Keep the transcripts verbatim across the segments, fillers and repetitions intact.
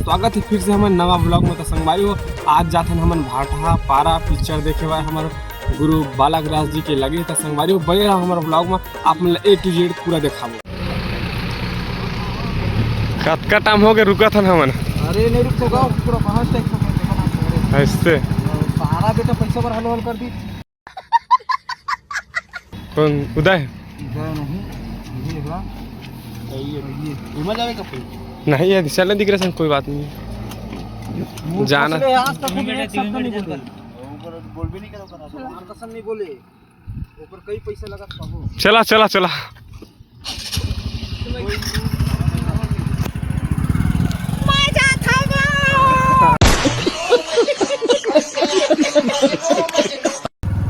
स्वागत हे फिर से हमर नवा vlog में। त संगवारी हो, आज जाथन हमन भाटहा पारा picture देखे बर हमर गुरु बालक दास जी के लगे। त संगवारी हो, बने रहा हमर vlog में, आप मन ला A to Z पूरा देखाबो। कतका time हो गए रुकत हन हमन? अरे नहीं रुक सका, पूरा पहुंच टाइप का। ऐसे? सारा बेटा पैसा बर हल हल कर दी। कौन उदय? उदय नहीं, ये है। ये, ये, ये मजा आएगा कोई। नहीं, ये चलने दिख रहा है, कोई बात नहीं। मुंह जाना। फंस गए, आज तक मैंने एक शब्द नहीं बोला। ऊपर बोल भी नहीं करा, ऊपर कसम नहीं बोले। ऊपर कई पैसा लगा था वो। चला, चला, चला।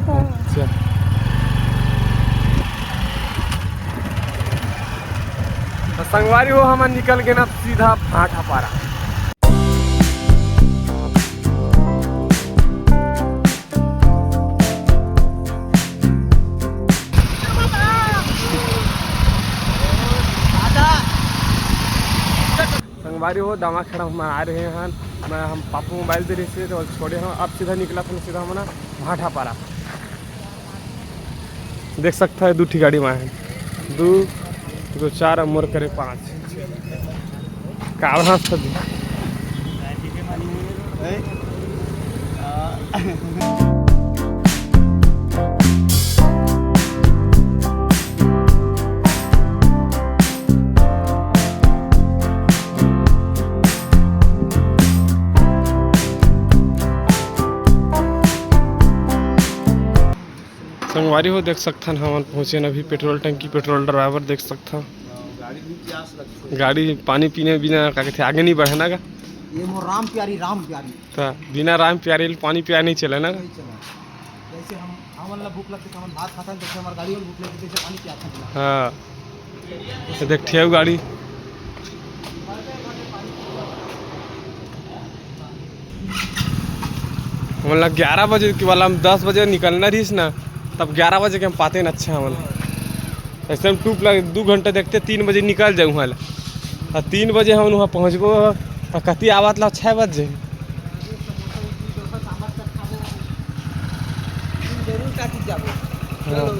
अच्छा। त संगवारी हो, हमन निकल गए ना सीधा भाटापारा। संगवारी हो, दामाखेड़ा हम आ रहे हैं। मैं, हम पापा मोबाइल दे रहे थे तो छोड़े हम। अब सीधा निकला था, सीधा हमन भाटापारा। देख सकता है, दू ठी गाड़ी में है, दू, दू चार, और मोर करे पाँच। का हाथ था जी? संगवारी हो, देख सकथन, हमन पहुँचे न अभी पेट्रोल टंकी, पेट्रोल डलवाए बर। देख सकथन, गाड़ी पानी पीने बिना का कहथे, आगे नहीं बढ़े ना गा। ये मोर राम प्यारी, राम प्यारी। त बिना राम प्यारी ल पानी पिया नहीं चले ना। नहीं चला। जैसे हम, हमन ला भूख लगथे, त हमन भात खाथन, जैसे हमार गाड़ी वाला भूख लगथे, जैसे पानी पियाथन। हाँ। ये देख, ठेव गाड़ी। हमन ला ग्यारह बजे के वाला, हम दस बजे निकलना रहिस ना, तब ग्यारह बजे के हम पाते न। अच्छा, हमन ऐसे हम टूप लगे दू घंटा देखते, तीन बजे निकल जाए वहाँ ला। और तीन बजे हम वहाँ पहुँचबो, और कति आवत ला छः बज जाए। जरूर काटी जाबो। हाँ। चलो।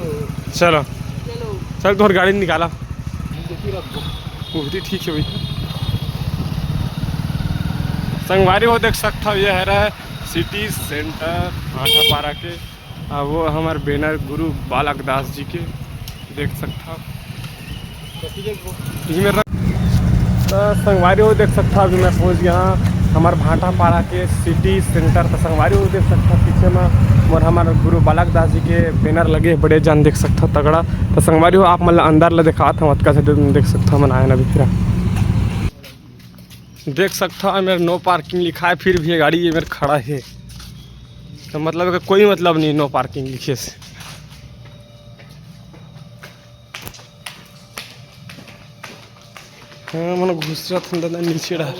चलो। चलो। चल, तोहर गाड़ी निकाला। देखी रखबो। वो भी ठीक है भैया। संगवारी हो, देख सकता हो, ये है रहा है सिटी सेंटर भाटापारा के। आ, वो हमार बैनर गुरु बालक दास जी के देख सकता हो। इही मेर रख। त संगवारी हो, देख सकता हो, अभी मैं पहुंच गया हूँ हमार भाटापारा के सिटी सेंटर। त संगवारी हो, देख सकता हो, पीछे में मोर हमार गुरु बालक दास जी के बैनर लगे, बड़े जान देख सकता हो, तगड़ा। त संगवारी हो, आप मन ला अंदर ला दिखात हूँ, अतका से देख सकता हो, हमन आए ना अभी फिर। देख सकता हो, मेर no parking लिखा है, फिर भी ये गाड़ी ये मेर खड़ा है। त मतलब कि कोई मतलब नहीं no parking लिखे से। हाँ, मन घुसरत हन दादा नीचे डहर।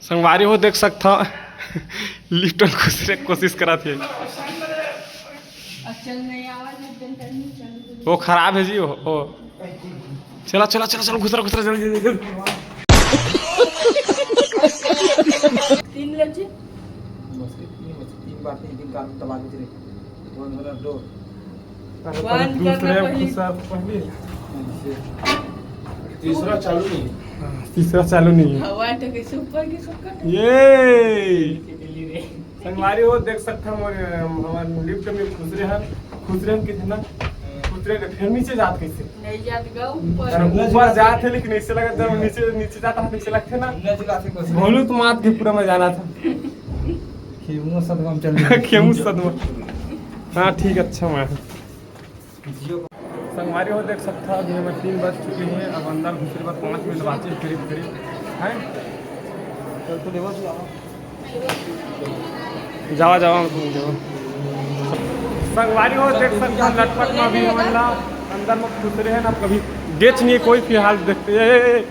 संगवारी हो, देख सकता हो, लिफ्ट में घुसरे के कोशिश करत हे। वो खराब है जी, वो, वो। चला, चला, चला, चला, घुसरा, घुसरा, जल्दी, जल्दी, जल्दी। तीन लग जी। बस, तीन बस, तीन बार, तीन, तीन कान दबा के रहे। One, one, दो। अरे, बंद दूसरे करना पहले। घुसा पहले। तीसरा चालू नहीं। हाँ, तीसरा चालू नहीं है। हवा तो कैसे ऊपर की सबका? ये। संगवारी हो, देख सकता हूँ, मोर, हमारे लिफ्ट में घुसरे हैं, घुसरे हैं कितना? घुसरे ने फिर नीचे जात कैसे? नहीं जात गा ऊपर। अरे ऊपर जात है, लेकिन ऐसे लगता है नीचे, नीचे जाता है, ऐसे लगते ना। भोलू तो मात के पूरा में जाना था। खेमू सदमा में चल रही है। खेमू सदमा। हाँ, ठीक, अच्छा मैं। संगवारी हो, देख सकता हो, अभी हमें तीन बज चुके हैं। अब अंदर घुसरे बर पाँच मिनट बाकी है करीब करीब, हैं? चल तो लेवा तू आवा। जावा, जावा, तुम जावा। संगवारी हो, देख सकता हो, लटपट में अभी हमन ला अंदर में घुसरे हैं ना, कभी गेच नहीं है कोई। फिलहाल देखते, ए, ए, ए,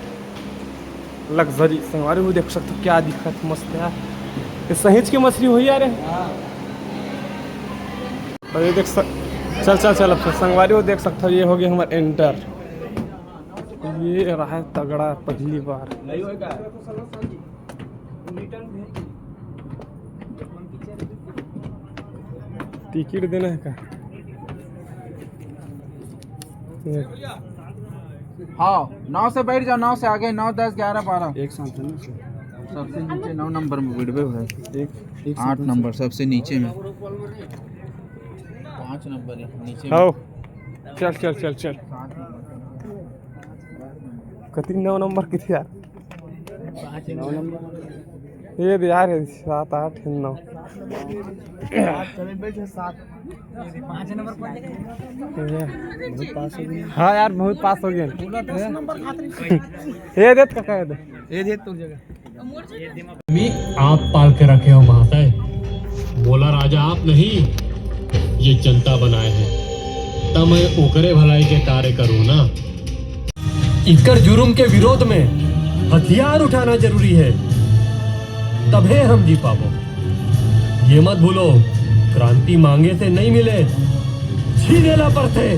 लग्जरी। संगवारी हो, देख सकता हो, क्या दिखत मस्त यार। ये सहिंच के मछली होही यार। हाँ। और ये देख सक-, चल, चल, चल, अब संगवारी हो, देख सकता हो, ये हो गया हमारा एंटर। ये रहा है तगड़ा पहली बार। टिकट देना है का? ये हाँ, नौ से बैठ जाओ, नौ से आगे, नौ, दस, ग्यारह, बारह। एक साथ है ना? सबसे नीचे नौ नंबर में बैठबे भाई। एक, एक आठ साथ है। नंबर सबसे नीचे में। पाँच नंबर है नीचे में। आओ, चल, चल, चल, चल। सात नंबर। कति नौ नंबर किथे यार? नौ नंबर। ये दे यार, ये सात, आठ, नौ। हाँ यार, बहुत पास हो गया। ये दे काका, ये दे। ये दे तोर जगह। मी आप पाल के रखे हो महाशय। मोला राजा आप नहीं, ये जनता बनाए हैं, त मैं ओकरे भलाई के कार्य करूँ ना। इकर जुर्म के विरोध में हथियार उठाना जरूरी है, तभे हम जी पाबो। ये मत भूलो, क्रांति मांगे से नहीं मिले, छीने ला पड़थे।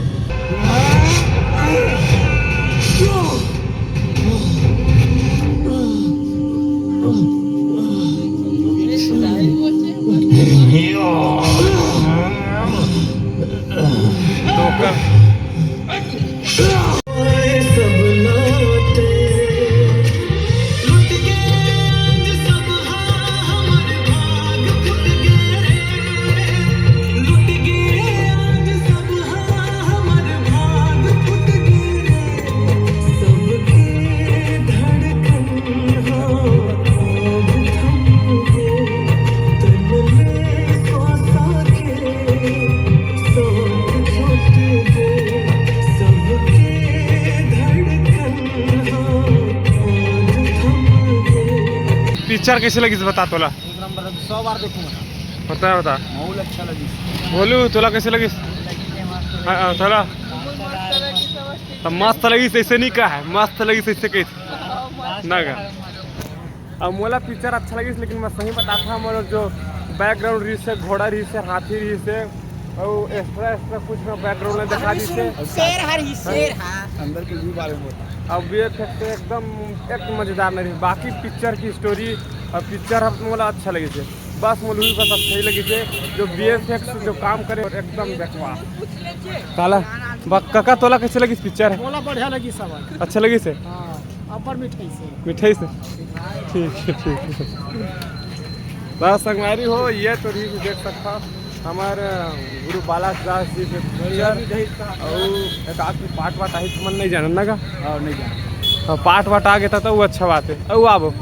पिक्चर कैसे लगिस बता तोला? एक नंबर, सौ बार देखूंगा। पता है, बता। माहौल अच्छा लगिस। बोलू, तोला कैसे लगिस? हाँ, हाँ, तोला? तो मस्त लगिस, ऐसे नहीं कहा है, मस्त लगिस, ऐसे कही ना का। अब मोला पिक्चर अच्छा लगिस, लेकिन मैं सही बताथंव, मोर जो बैकग्राउंड रहिसे, घोड़ा रहिसे, हाथी रहिसे, अउ एक्स्ट्रा, एक्स्ट्रा कुछ मैं बैकग्राउंड में दिखा दीसे। शेर हर ही शेर हा। अंदर के व्यू बारे में बता। अब वी एफ एक्स तो एकदम एक मजेदार नहीं रही, बाकी पिक्चर की स्टोरी और पिक्चर अब मोला अच्छा लगिसे। बस मोला भी बस अच्छा ही लगिसे, जो वी एफ एक्स जो काम करे एकदम बेकार। काला, बा-, काका तोला कैसे लगिस पिक्चर? मोला बढ़िया लगिस सब। अच्छा लगिसे? हाँ, अब्बड़ मिठाई से। मिठाई से? ठीक है, ठीक है। बस संगवारी हो, ये तो रील देख सकता हमार गुरु बालास दास जी के पिक्चर। अउ एक आध पार्ट वार्ट आही, तुमन नहीं जानन ना का? हाँ, नहीं जानन। हाँ, पार्ट वार्ट आ गया था तो वो अच्छा बात है। अउ आबो।